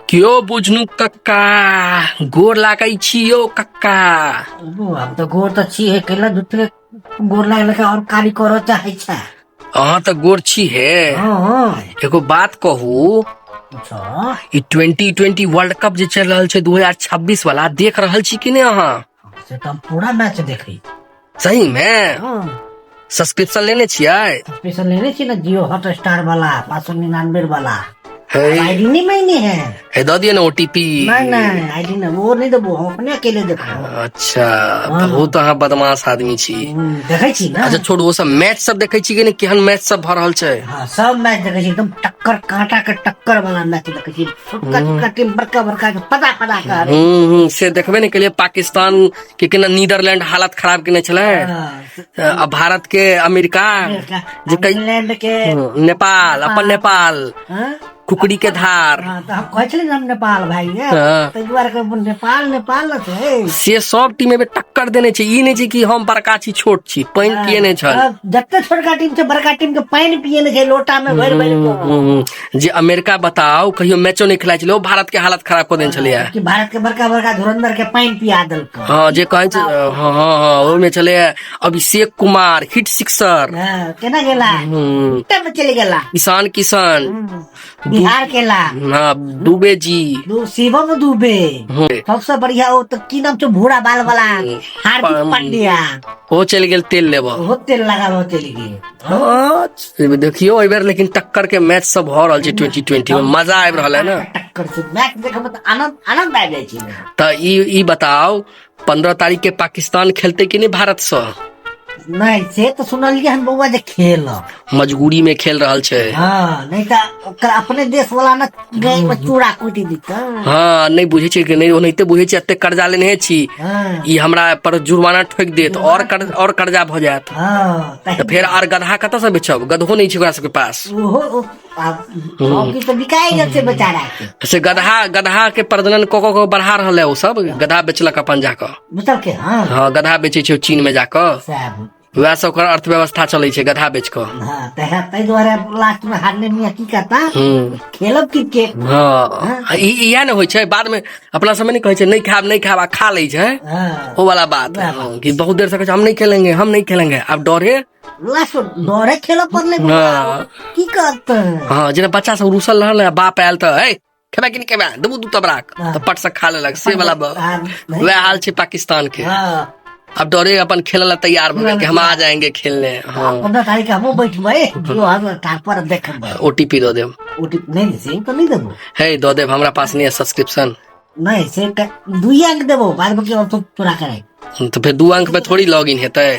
क्यो बुझनु कक्का, गोर लागै छी यौ कक्का। हम तऽ गोर तऽ छी हे, कैला झूठे गोर लागल के और कारी करऽ चाहै छै। अहाँ तऽ गोर छी हे। हँ। एगो बात कहू? अच्छा। ई 2020 वर्ल्ड कप जे चलि रहल छै 2026 वाला, देख रहल छी कि नहि अहाँ? से तऽ हम पूरा मैच देखै। सही में? हँ। सब्सक्रिप्शन लेने छियै? सब्सक्रिप्शन लेने छी ने, जियो हॉट स्टार वाला 599 वाला। हे। आईडी नहीं मैंने है। हे, दऽ दिअ ने ओटीपी। नहीं नहीं, आईडी नहीं, वो नहीं देबो, हम अपने अकेले देखबो। अच्छा, बहुत अहाँ बदमाश आदमी छी। देखै छी ने। अच्छा छोड़ू, ओ सब मैच सब देखै छी कि नहि? केहन मैच सब भऽ रहल छै? हाँ, सब मैच देखै छी, एकदम टक्कर, कांटा के टक्कर वाला मैच देखै छी, छोटका छोटका टीम बड़का बड़का के पता पता कर। से देखबे नहि केलियै, पाकिस्तान के केना नीदरलैंड हालत खराब केने छलै। आ भारत के अमेरिका जे कई इंग्लैंड के नेपाल, अपन नेपाल। हाँ? कुकड़ी के धार। हाँ, तऽ हम कहै छलियै ने हम नेपाल भाई है। हाँ। ताहि दुआरे कहै नेपाल नेपाल ने छै। से सब टीम एहिबेर टक्कर देने छै, ई नहि छै कि हम बड़का छी छोट छी, पानि पिए नहि छल। हाँ, जते छोटका टीम छै बड़का टीम के पानि पिए ने छै लोटा में भरि भरि कऽ। जे अमेरिका बताओ कहियो मैचो नहि खेलाइ छलै, ओ भारत के हालत खराब कऽ देने छलैया। कि भारत के बड़का बड़का धुरंधर के पानि पिया देलकै। हँ, जे कहै छै, हँ हँ हँ ओहिमे छलैया अभिषेक कुमार हिट सिक्सर। हाँ, केना गेला? तब चलि गेला। ईशान किशन। बिहार केला। हाँ, दुबे जी। शिवम दुबे। सबसे बढ़िया ओ तऽ की नाम छै भूरा बाल वाला, हार्दिक पांड्या। ओ चलि गेल तेल लेबऽ। ओहो तेल लगाबऽ चलि गेल। हाँ, देखियौ एहि बेर लेकिन टक्कर के मैच सब भऽ रहल छै 2020 में, मजा आबि रहल है ने। टक्कर से मैच देखबै तऽ आनंद आनंद आबि जाइ छै। तऽ ई बताउ, 15 तारीख के पाकिस्तान खेलतै कि नहि भारत सँ? नहि, से तऽ सुनलियै हन बौआ जे खेल मजबूरी में खेल रहल छै। हँ, नहि तऽ ओकर अपने देश वाला ने गाय में चूड़ा कुटि दितै। हँ, नहि बुझै छै कि नहि, ओनाहिते बुझै छै एते कर्जा लेने छी। ई हमरा पर जुर्माना ठोकि देत और और कर्जा भऽ जायत। तऽ फेर आर गधा कतऽ से बेचब? गधो नहि छै ओकरा सबके पास। ओहो आब हॉकी तऽ बिकाइ गेल छै बेचारा के। से गधा गधा के प्रजनन कऽ कऽ कऽ बढ़ा रहल है ओ सब, गधा बेचलक अपन जाकऽ। बुझल के? हँ। हँ, गधा बेचै छै ओ चीन में जाकऽ। सएह। वएह सब ओकर अर्थव्यवस्था चलै छै गधा बेच कऽ। हँ, ताहि दुआरे लास्ट में हारने मियाँ की कहता? खेलब क्रिकेट। हँ, ई इएह ने होइ छै, बाद में अपना सबमे नहि कहै छै नहि खायब नहि खायब आ खा लै छै। ओ वाला बात। हँ, कि बहुत देर से कहै छै हम नहीं खेलेंगे, हम नहीं खेलेंगे, आब डरे लास्ट डरे खेलऽ पड़लै बौआ। की करतै? हँ, जेना बच्चा सब रुसल रहल ने, बाप आयल तऽ ए खेबै कि नहि खेबै, देबू दू तबराक, तऽ पट से खा लेलक, से वाला वएह हाल छै पाकिस्तान के। अब डरे अपन खेले ला तैयार भऽ गेल कि हम आ जाएंगे खेलने। हँ। 15 तारीख के हमहूँ बैठबै जियो हम पर देखबै। ओटीपी दऽ देब। ओटीपी नहि, से तऽ नहि देबो। हे, दऽ देब, हमरा पास नहीं है सब्सक्रिप्शन। नहि, से दुई अंक देबो, बाद बाकी और तो पूरा कराई। तऽ फेर 2 अंक में थोड़ी लॉग इन हेतै।